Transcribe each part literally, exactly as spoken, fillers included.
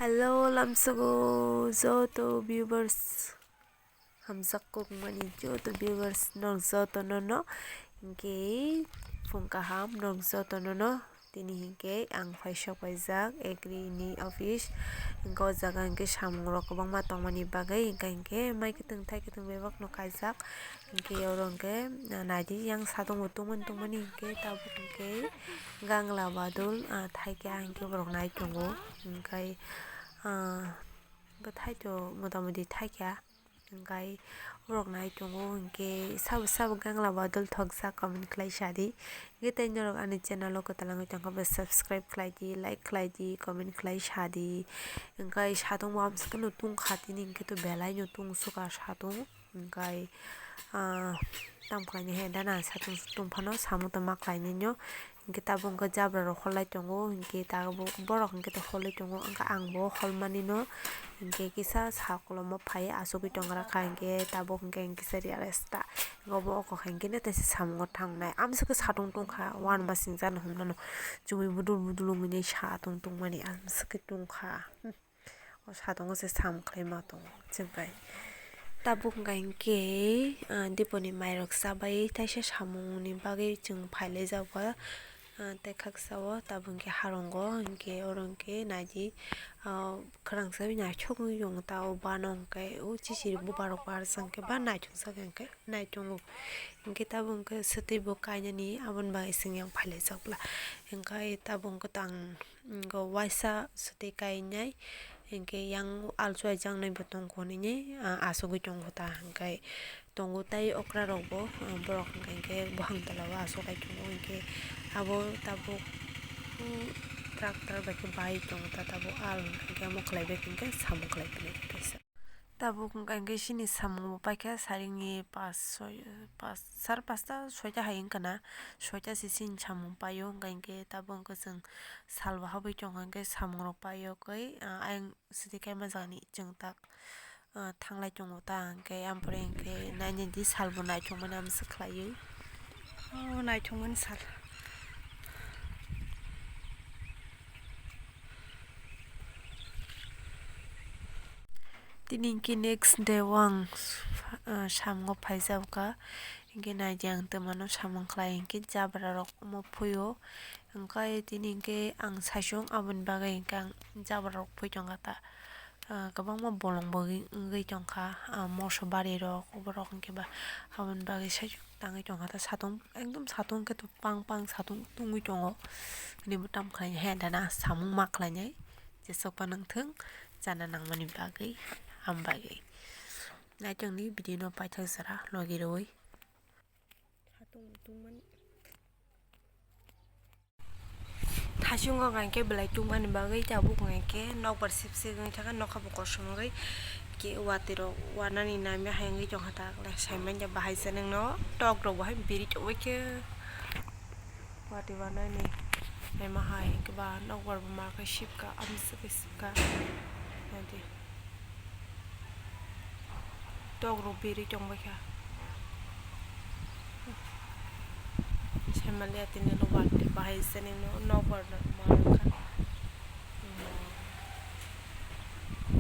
Hello, lamsogo joto viewers. Hamjak kok mani joto viewers no joto no no. Hinkhe phung kaham no joto no no. Tini hinkhe ang phaisok paijak agri ni office. Hinkhe o jaga hinkhe samung rok kwbangma tongmani bagwi hinkhe hinkhe mai kwtwng thai kwtwng bebak no kaijak. Hinkhe oro hinkhe naidi yang satung bo tungmani tungmani hinkhe tabuk hinkhe gangla badul thaikhe hinkhe borok nai tongo. Hinkhe bwthai to motamoti thaikha. Hinkhe borok nai tongo hinkhe sabo sabo gangla badul thokjak comment khlai sadi. Hinkhe tei norok ani channel o kwtal wngwi tongkha bo subscribe khlai di, like khlai di, comment khlai sadi. Hinkhe satung bo amsukhe no tungkha tini hinkhe to belai no tungsukha satung. Hinkhe tamo khlainai he dana satung tungphano samung tongma khlainai no. Hinkhe tabuk hinkhe jabra rok holai tongo, hinkhe tabuk borok hinkhe to holoi tongo, hinkhe ang bo holmani no hinkhe kisa sa kolom o phai achugwi tongra kha, hinkhe tabuk hinkhe kisa real esta obo oko hinkhe no teisa samungo thangnai amsukhe satung tungkha uanma singjano hwnmano chumui budul budul wngwi satung tungmani amsukhe tungkha. O satungo se sam khlai ma tongo chwngkai. Tabuk hwnkha hinkhe, ah, diponi mairok chabai taisa samungni bagwi chwng phailaijak ba, ah, tei khaksa o tabuk hinkhe harwngo hinkhe oro hinkhe naidi, ah, khwrang chawi naithok wngwi tongo ta o bano hinkhe o chichiri bubarok barjak hinkhe ba naithok jak hinkhe naitongo. Hinkhe tabuk hinkhe swtwi bo kainani aboni bagwi chwng yang phailaijak bwla hinkhe tabuk hinkhe tang. Hinkhe waisa swtwi kainai, hinkhe yang alsuaijaknai bo tongkha hwnwi, ah, achugwi tongkha ta. Hinkhe tongo tei okra rokbo, ah, borok hinkhe buphang tola o achuk kai tongo. Hinkhe abo tabuk, um, tractor bai khe bai tongo ta, tabuk al hinkhe omo khlai bai hinkhe samung khlai tongo kaisa. Tabuk hwnkha hinkhe chini samung bo paikha saringni pas soi pas sar pasta soita hai wngkha na, soita se chini samung paio, hwnkha hinkhe tabuk hwnkhe chwng sal bo habwi tongkha hinkhe samung rok paio khe, ah, ayang swtwi kaima jani chwng tak, ah, thanglai tongo ta hinkhe ampore hinkhe nainani sal bo naithokmani amswk khlaiwi. O naithokmani sal. Tini hinkhe next day o ang, ah, samungo phaijak kha. Hinkhe naidi ang twmano samung khlai hinkhe jabra rok omo phio. Hinkhe tini hinkhe ang saichung aboni bagwi hinkhe ang jabra rok phui tongkha ta. Ah, kwbangma bolong bo wngwi tongkha, ah, moso bari rok, oborok hinkhe ba aboni bagwi saichung tangwi tongkha ta. Satung ekdom satung khe to pang pang satung tungwi tongo. Hwnwi bo tamo khlainai he dana samung ma khlainai. Jesok phano wngthung chana nangmani bagwi, ham bagwi. Naitongdi video no paithak jora logi rwui. Thaisung o hwnkha hinkhe belai tungmani bagwi tabuk hwnkha hinkhe nokbar sip sip wngwi thangkha, nokha bo kosom wngwi ke watwi rok wanani naimya hai wngwi tongkha ta, saimanya bahai se nwngno tok rok bo hai biri tongwi khe. Watwi wanani naima hai hwnkhe ba nokbar bo ma khe sipka, amswk khe sipka. Naidi. Tok rok biri tongbaikha. Saimanliya tini lo watwi bahai se nwngno nokbar ma wngkha.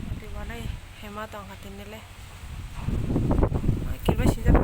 Watwi wanai hema tongkha tini le. Kirba sinjak.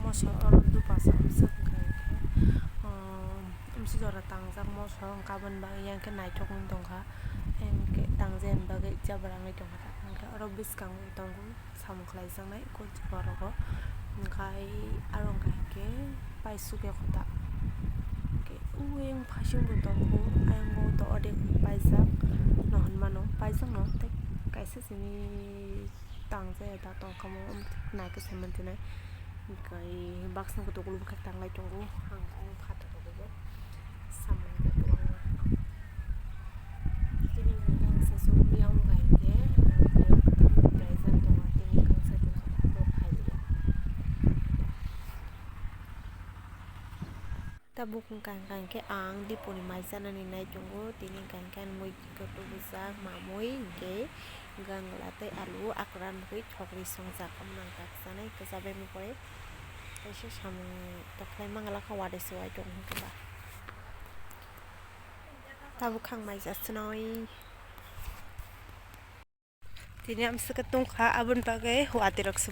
Moso oro dupasa amswk wngkha hinkhe, ah, amswk jora tangjak moso wngkha, aboni bagwi yang khe naithok wng tongkha, yang khe tangjani bagwi jabra wngwi tongkha ta, hinkhe oro bwskango tongo. Samung khlaijaknai koi borok o, hwnkhe aro hwnkha hinkhe paisuk ya kho ta, hinkhe uyang phasing bo tongo, ayang bo to odek paijak no hinmano, paijak no tei kaisa simi tangjaya da tongkha mo, naikhe saiman thinai, hinkhe baksa khe tokolo bwkha tanglai tongo, ang phataro. Samung khe kwbangma. Chini mungkha se sumya wngkha hinkhe, Tabuk hwnkha hwnkha hwnkhe ang Diponi mai chanani nai tongo, tini hwnkha hwnkhe ani mui khe tubujak, mamui hwnkhe gangla tei alu akran rwgwi thokri songjak, omo nang kak chanai kwchabaimani pore kaisa samung tokhlai mangala kha, watwi se wai tongo hwnkhe ba. Tabuk khang mai jasnoi. Tini amswk tongkha, aboni bagwi watwi rok se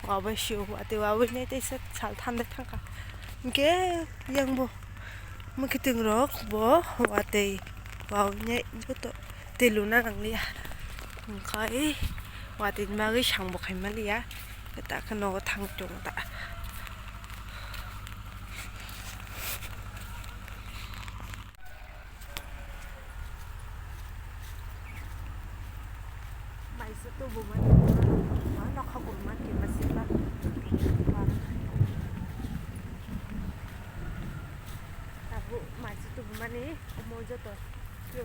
wabwi sio, watwi wabwi nai teisa sal thandai thangkha. Hwnkhe yang bo mwkhwtwng rok bo watwi wabwi nai joto twi luna nangliya. Hwnkhe watwi ni bagwi sambo khai manliya. Takhe nogo thang tongo ta. Maisa tubumani, ma nokha kurma khe ma sila. Tabuk maisa tubumani omo joto khe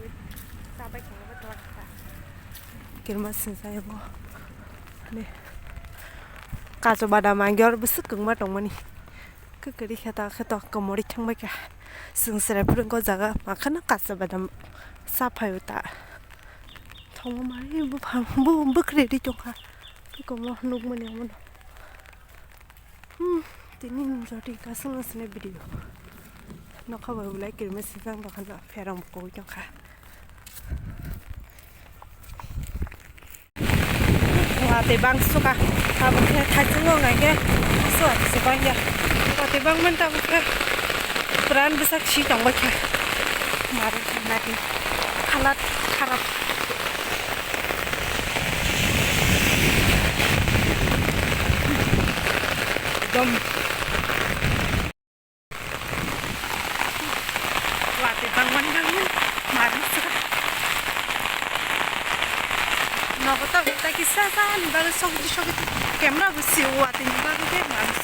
chabai khe ma tongo. Kirma sinsa yango. Ani kachu badam angyor bwswk kwngma tongmani. Kwkari khe ta khe to kwmori thangbai kha. Chwng chwrai phwrwngkha o jaga, makhano kachu badam cha phaio ta. Thongma mari bupha bu bwkre ri tongkha. Kwkamo nukmani omono. Hmm, tini joti kasung asne video. Nokha bai ulai kirme sijang dokhano pherang bukui tongkha. Watwi bang suka, tabuk khe thaichungo hwnkhai khe suka se bangya. Watwi bang mani tabuk khe pran bwsak si tongbai kha. Mari mari halat kharap. Ekdom. Watwi bangmani bangmani marwi sika. Nogo tabuk ta kisa sa ni bagwi sogwi sogwi camera bo sio watwi ni bagwi khe marwi